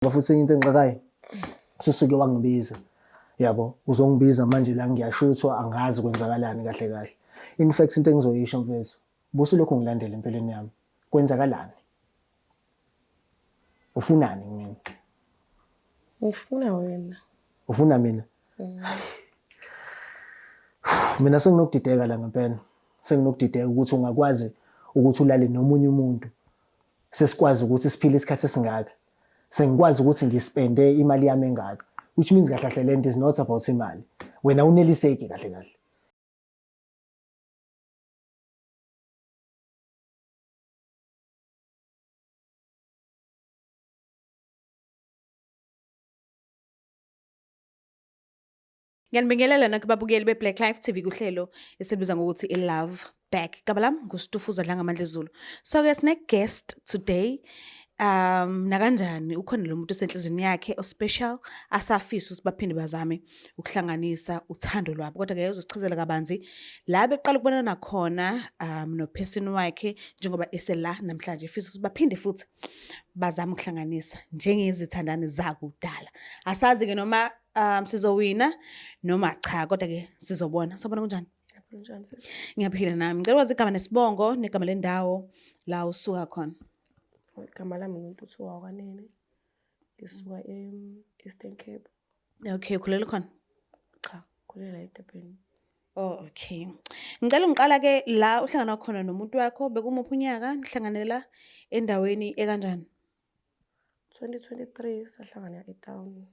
Futhi enye into engixakayo ususuke wangibiza yabo uzongibiza manje la ngiyashuthwa angazi kwenzakalani kahle kahle. In fact into engizoyisho mfethu busulokhu ngilandela empilweni yami kwenzakalani? Ufunani kumina? Ngifuna wena. Ufuna mina? Mina senginokudideka la ngempela. Senginokudideka ukuthi ungakwazi ukuthi ulale nomunye umuntu sesikwazi ukuthi siphile isikhathi esingaka. Sengikwazi ukuthi ngispende imali yami engaka. Which means kahle kahle lento is not about imali. Wena uneliseki kahle kahle. Ngiyanibingelela nakubabukeli be-Black Life TV kuhlelo esibiza ngokuthi i-Love Back. Igama lami nguStufuza Dlangamandla Zulu. So-ke sine-guest today. Nakanjani ukhona lo muntu osenhlizweni yakhe o-special asafisa ukuthi baphinde bazame ukuhlanganisa uthando lwabo. Kodwa-ke uzosichazela kabanzi la beqala ukubonana khona no-person wakhe njengoba esela namhlanje efisa ukuthi baphinde futhi bazame ukuhlanganisa njengezithandani zakudala. Asazi-ke noma sizowina noma cha kodwa ke sizobona. Sabona kunjani? Kunjani sis? Ngiyaphila nami. Ngicela ukwazi igama nesibongo negama lendawo la usuka khona. Igama lami nguNtuthu wakwaNene. Ngisuka e-Eastern Cape. Okay, ukhulele khona? Cha, khulela eDurban. Oh, okay. Ngicela ngiqala ke la uhlangana khona nomuntu wakho bekumuphi unyaka nihlanganela endaweni ekanjani? 2023 sahlangana e-town.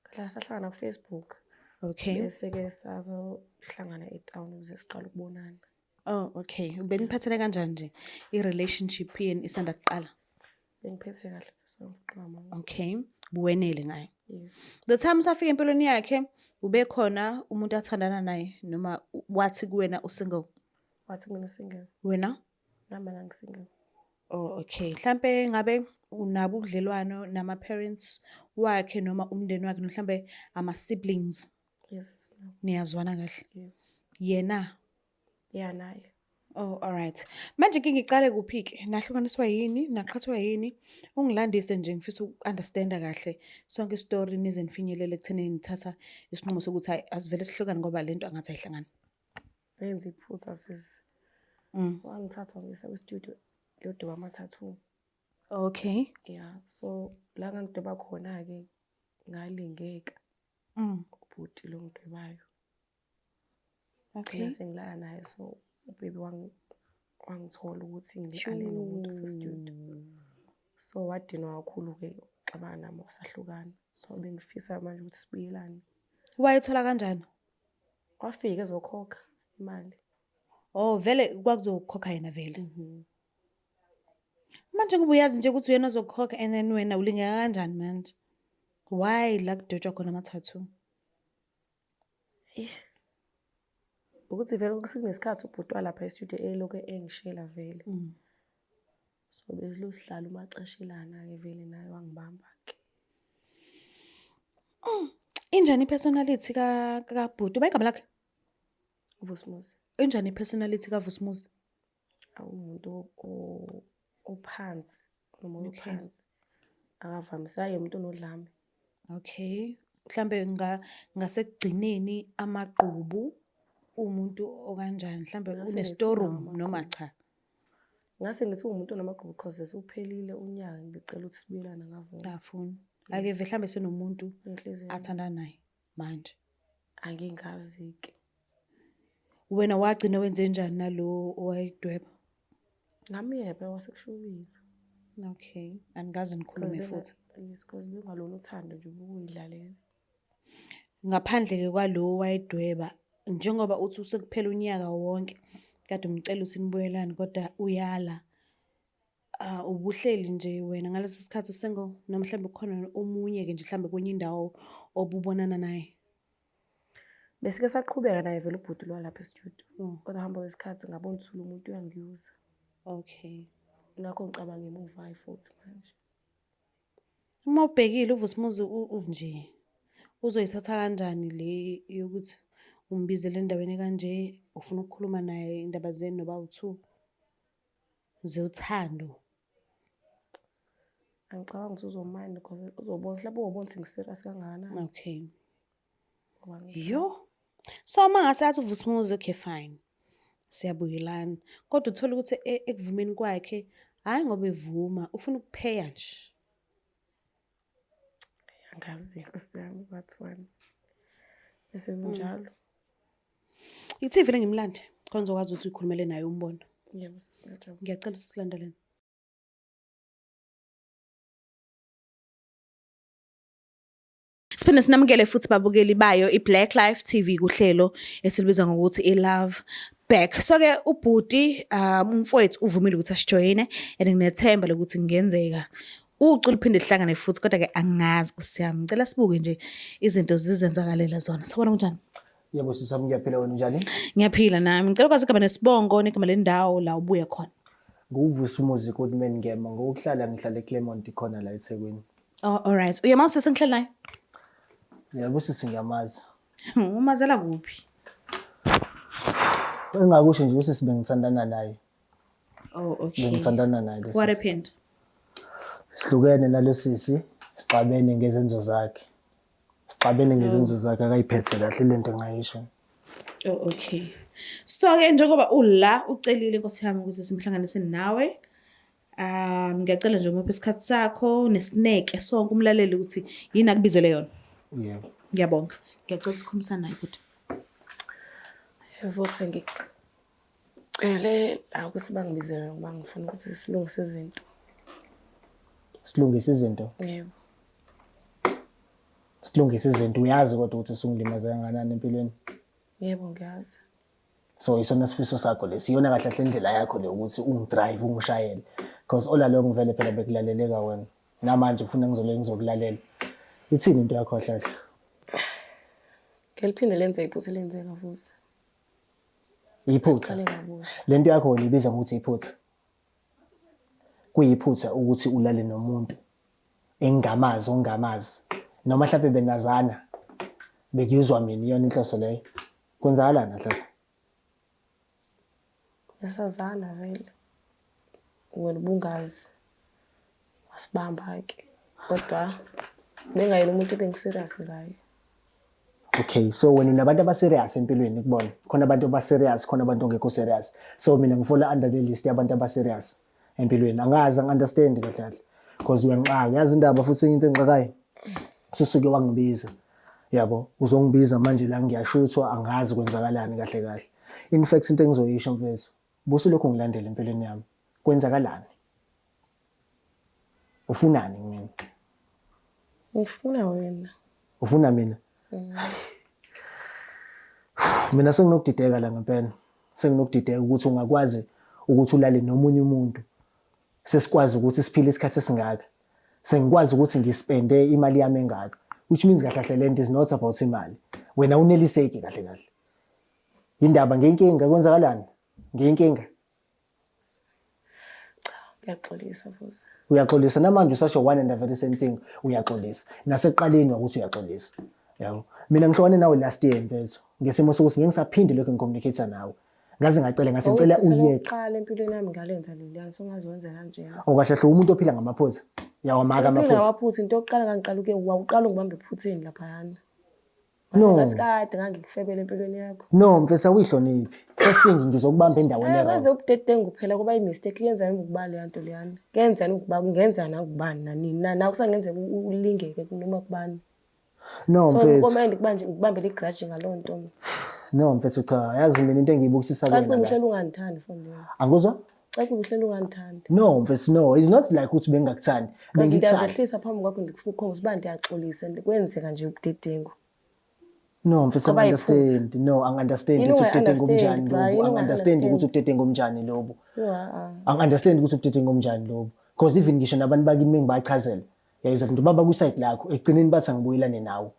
Kahle sahlangana ku-Facebook. Okay. Bese-ke sazohlangana e-town ukuze siqale ukubonana. Oh, okay. Beniphathene kanjani nje i-relationship yenu isanda kuqala? Bengiphethe kahle sisongiqama. Okay. Buwenele ngaye. Yes. The time usafika empilweni yakhe ube khona umuntu athandana naye noma wathi kuwena usingle? Wathi mina usingle. Wena? Nami ngangisingle. Oh, okay. Mhlampe ngabe unabo ubudlelwano nama parents wakhe noma umndeni wakhe mhlambe ama siblings? Yes, sinabo. Niyazwana kahle? Yes. Yena? Yeah, naye. Oh, all right. Manje inkinga iqale kuphi ke? Nahlukaniswa yini? Naqhathwa yini? Ungilandise nje ngifisa uku-understanda kahle sonke isitori nize nifinyelele ekutheni nithatha isinqumo sokuthi hayi asivele sihlukane ngoba lento angathi ayihlangani. Benza iphutha sisi. Wangithatha wangisa kwi-studio yodweba ama-tattoo. Okay. Yeah, so la ngangidweba khona-ke ngalingeka ubhuti lo ngidwebayo. Okay. Ngase ngilala naye so ubhebe wangithola ukuthi ngilale nomuntu ose-studio. So wadinwa kakhulu-ke uxabana nami wasahlukana. So bengifisa manje ukuthi sibuyelane. Wayethola kanjani? Wafika ezokhokha imali. Oh, vele kwakuzokhokha yena vele. Manje ngoba uyazi nje ukuthi uyena ozokhokha and then wena ulingeka kanjani manje? Why la kudwetshwa khona ama-tattoo? Ukuthi vele sekunesikhathi ubhuti walapha e-studio elokhu engishela vele. So besilokhu sihlala umacashelana-ke vele naye wangibamba-ke. Injani i-personality kabhuti? Uba igama lakhe? Vusimuzi. Injani i-personality kaVusimuzi? Awumuntu ophansi, nomoya Okay. ophansi. Akavamise aye umuntu onodlame. Okay. Mhlambe ngasekugcineni amagqubu umuntu okanjani? Mhlambe Ngase une ngithi storeroom unawo noma amagqubu. cha? Ngase ngithi uwumuntu onamagqubu because sekuphelile unyaka ngicela ukuthi sibuyelane ngavuma. Afuni. Akeve mhlambe senomuntu Inhliziyo yami. athandana naye manje. Angingazi-ke. Wena wagcina wenze njani nalo owayedweba? Ngamyeka wasekushubile. Okay, anikaze nikhulume futhi. Yes, because bengalona uthando nje ubukuyidlalela. Ngaphandle-ke kwalo owayedweba, njengoba uthi usekuphela unyaka wonke kade umcela ukuthi nibuyelane kodwa uyala. Ubuhleli nje wena ngaleso sikhathi usingle noma mhlawumbe kukhona omunye-ke nje mhlawumbe kwenye indawo obubonana naye? Besike saqhubeka naye vele ubhuti lo walapha e-studio. Kodwa hamba kwesikhathi ngabona ukuthi lo muntu uyangiyuza. Okay. Ngakho ngicabanga emuva futhi manje. Uma ubhekile uVusimuzi nje uzoyithatha kanjani le yokuthi umbizele endaweni ekanje ufuna ukukhuluma naye indaba zenu noba u-two zothando? Angicabangi ukuthi uzomayinda because uzobona mhlawumbe uzobona ukuthi ngi-serious kangakanani. Okay. Ngoba ngi- Yo. So uma ngase athi uVusumuzi okay fine. Siyabuyelana. Kodwa uthola ukuthi ekuvumeni kwakhe hhayi ngoba evuma ufuna ukupheya nje. Angazi nkosi yami kwathiwani. Bese kunjalo. I-TV le ngimlande khona uzokwazi ukuthi uyikhulumele naye umbono. Yebo sisi ngiyajabula. Ngiyacela ukuthi silandelane. Siphinde sinamukele futhi babukeli bayo iBlack Life TV kuhlelo esilibiza ngokuthi iLove Back. So ke ubhuti umfowethu uvumile ukuthi asijoyine and nginethemba lokuthi kungenzeka ucu liphinde lihlangane futhi kodwa ke angazi kusiyami. Ngicela sibuke nje izinto zizenzakalela zona. Sawubona kunjani? Yebo sisi wami ngiyaphila wena unjani? Ngiyaphila nami. Ngicela ukwazi igama nesibongo negama lendawo la ubuya khona. NguVusumuzi Goodman Ngema ngokuhlala ngihlala eClermont khona la eThekwini. Oh, all right. Uyamazi sisi engihleli naye? Yebo sisi ngiyamazi. Umazela kuphi? Engakusho nje usisi bengithandana naye. Oh, okay. Bengithandana naye lo What sisi. happened? Sihlukene nalo sisi, sixabene ngezenzo zakhe. Sixabene ngezenzo zakhe akayiphethe kahle lento engayisho. Oh, okay. So ke njengoba ula ucelile Nkosi yami ukuthi simhlanganise nawe. Ngiyacela nje umuphe isikhathi sakho nesineke sonke umlaleli ukuthi yini akubizele yona. Yebo. Ngiyabonga. Ngiyacela ukukhulumisana naye futhi. Vusi ngicele la ukuthi bangibizele ngoba ngifuna ukuthi silungise izinto. Silungise izinto. Yebo. Silungise izinto uyazi kodwa ukuthi usungilimaze kangakanani empilweni. Yebo ngiyazi. So isona sifiso sakho lesi, iyona kahle kahle indlela yakho le ukuthi ungidrive ungishayele. Because all along vele phela bekulaleleka wena. Namanje ufuna ngizole ngizokulalela. Ithini into yakho kahle kahle? Ngeliphinde lenze iphutha elenzeka Vusi. Iphutha. Siqale kabusha. Le nto yakho wena ibiza ngokuthi iphutha. Kuyiphutha ukuthi ulale nomuntu engingamazi ongamazi noma mhlawumbe benazana bekuyuzwa mina iyona inhloso leyo. Kwenzakalani kahle kahle? Besazana vele. Wena ubungazi. Wasibamba-ke. Kodwa bengayena umuntu ebengi-serious ngaye. Okay, so wena unabantu aba-serious empilweni kubona. Khona abantu aba-serious, khona abantu ongekho serious. So mina ngifola under the list yabantu aba-serious empilweni. Angazi angi-understand kahle kahle. Because uyanxaka, yazi indaba futhi enye into engixakayo. Susuke wangibiza. Yabo, uzongibiza manje la ngiyashuthwa angazi kwenzakalani kahle kahle. In fact into engizoyisho mfethu, busulokhu ngilandela empilweni yami. Kwenzakalani? Ufunani kumina? Ngifuna wena. Ufuna mina? Mina senginokudideka la ngempela. Senginokudideka ukuthi ungakwazi ukuthi ulale nomunye umuntu. Sesikwazi ukuthi siphile isikhathi esingaka. Sengikwazi ukuthi ngispende imali yami engaka. Which means kahle kahle lento is not about imali. Wena uneliseki kahle kahle. Indaba ngeyinkinga kwenzakalani? Ngeyinkinga. Cha, ngiyaxolisa Vusi. Uyaxolisa namanje usasho one and the very same thing uyaxolisa. Nasekuqaleni wakuthi uyaxolisa. Yabo. Mina ngihlukane nawe last year mfethu. Ngesimo sokuthi ngeke ngisaphinde lokho ngicommunicate nawe. Ngaze ngacela ngathi ngicela Iphutha uyeke. lokuqala empilweni yami ngalenza leliyana songazi wenza kanjena. Okahle hle umuntu ophila ngamaphutha. Yawamaka Impilo amaphutha. ngamaphutha into yokuqala ngangiqala uke wawuqala ungibamba ephutheni laphayana. No. Ngathi kade ngangikufebela empilweni yakho. No mfethu awuyihloniphi. First thing ngizokubamba endaweni Eh e-wrong. kwenze ubudedengu phela kuba i-mistake kuyenzani ukubala leya nto leyana. Kuyenzani ukuba kungenzani nakubani nanini na nawe kusangenzeka ulingeke noma kubani. No So mfethu. ngomele ngikubanje ngikubambele igrudge ngaloo nto. No mfethu cha yazi mina into engiyibukisisa Caca kuwena la. uhlelo ungangithandi mfondini. Angikuzwa? Caca uhlelo ungangithandi. No mfethu no. It's not like ukuthi bengingakuthandi. Because Bengikuthanda. ngiyazehlisa phambi kwakho ndikufuna ukukhombisa uba ndiyaxolisa and kwenzeka nje ubudedengu. No mfethu Ngoba yiphutha. angi-understand. No angi-understand Yini ukuthi ubudedengu ungayi-understand, obunjani bra? lobu. Yini Angi-understand ukuthi ungayi-understand? ubudedengu obunjani lobu. Yo, ah. Angi-understand ukuthi ubudedengu obunjani lobu. Because even ngisho nabantu bakini mengibachazela. Yayizwa into baba kwi-side lakho ekugcineni bathi angibuyelane nawe.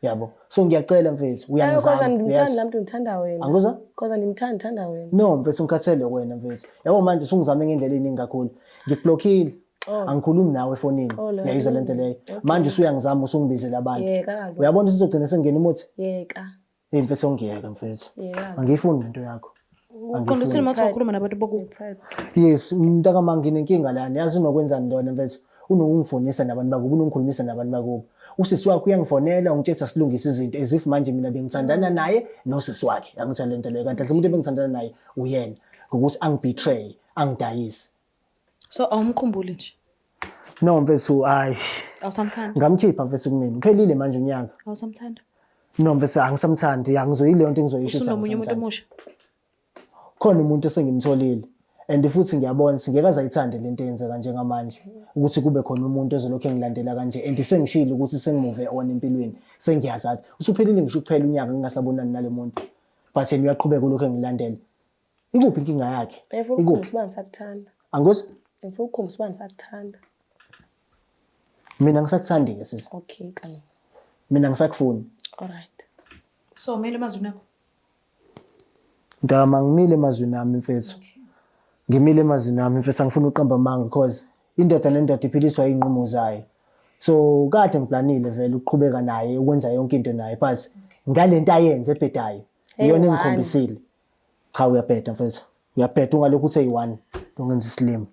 Yabo. So ngiyacela mfethu Hayi, cause uyangizama. andimthandi Uyazi. laa mntu ndithanda wena. Angikuzwa? Cause andimthandi ndithanda wena. No mfethu ngikhathele wena mfethu. Yabo manje usungizame ngendlela eningi kakhulu. Ngikublockile. Oh. Angikhulumi nawe efonini. Oh, Uyayizwa lento leyo. Okay. Manje usuyangizama usungibizela abantu. Yeka kaloku. Uyabona usuzogcina sengena umuthi? Yeka. Hey mfethu ongiyeka mfethu. Yeka. Angiyifuni lento yakho. Uqonda uthini uma uthi wakhuluma nabantu bokubo? Pride. Yes, mntaka ma nginenkinga lana. Yazi unokwenzani lona mfethu? Unokungifonisa nabantu bakubo, unongikhulumisa nabantu bakubo. Usisi wakhe uyangifonela ungitshela ukuthi asilungise izinto as if manje mina bengithandana naye nosisi wakhe. Angithanda lento leyo kanti umuntu ebengithandana naye uyena ngokuthi angibetray, angidayise. So awumkhumbuli nje? No mfethu hayi. Awusamthanda? Ngamkhipha mfethu kumina. Uphelile manje unyaka. Awusamthanda? No mfethu angisamthandi. Angizoyileyo nto engizoyisho ukuthi Usunomunye umuntu angisamthandi. omusha? Khona umuntu esengimtholile and futhi ngiyabona ukuthi ngeke aze ayithande lento eyenzeka njengamanje ukuthi kube khona umuntu ozolokhu engilandela kanje and sengishilo ukuthi sengimuve on empilweni sengiyazazi usuphelile ngisho ukuphela unyaka ngingasabonani nale muntu but yena uyaqhubeka ulokhu engilandela. Ikuphi inkinga yakhe? Ngifuna Ikuphi? ukukhombisa uba ngisakuthanda. Angikuzwa? Ngifuna ukukhombisa uba ngisakuthanda. Mina ngisakuthandi-ke sisi. Okay, kanye. Mina ngisakufuni. Alright. So umele emazwini akho? Mntakama ngimile emazwini ami mfethu. Ngimile emazwini ami mfethu angifuni uqamba amanga because indoda nendoda iphiliswa iy'nqumo zayo. So kade ngiplanile vele ukuqhubeka naye ukwenza yonke into naye but ngalento ayenze ebhedayo iyona Eyi-one. engikhombisile. Cha uyabheda mfethu. Uyabheda ungalokhu uthe yi-one ungenza isilima.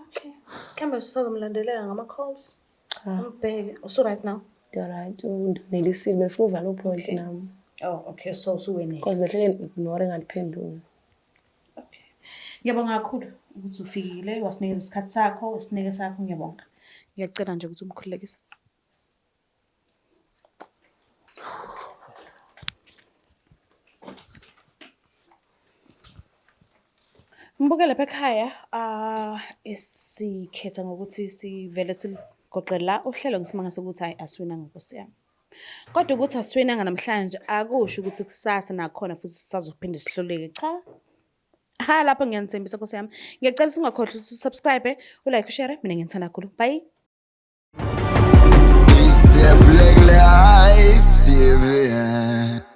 Okay. Mhlawumbe usazomlandelela ngama-calls. Cha. Umbheke. Usu-right now? Right, undinelisile befuna uvala upoint nami. Oh, okay. So usuwenele. Because behlele ignore ngandiphenduli. Okay. Ngiyabonga kakhulu ukuthi ufikile, wasinikeza isikhathi sakho, isineke sakho, ngiyabonga. Ngiyacela nje ukuthi umkhululekise. Mbuke lapha ekhaya, ah isikhetha ngokuthi sivele siligoqe la uhlelo ngesimanga sokuthi hayi asiwinanga nkosi yami. Kodwa ukuthi asiwinanga namhlanje akusho ukuthi kusasa nakhona futhi sisazophinde sihluleke. Cha. Ha lapho ngiyanithembisa nkosi yami. Ngiyacela ukuthi ungakhohlwa ukuthi usubscribe, ulike, ushare. Mina nginithanda kakhulu. Bye. It's the Black Life TV.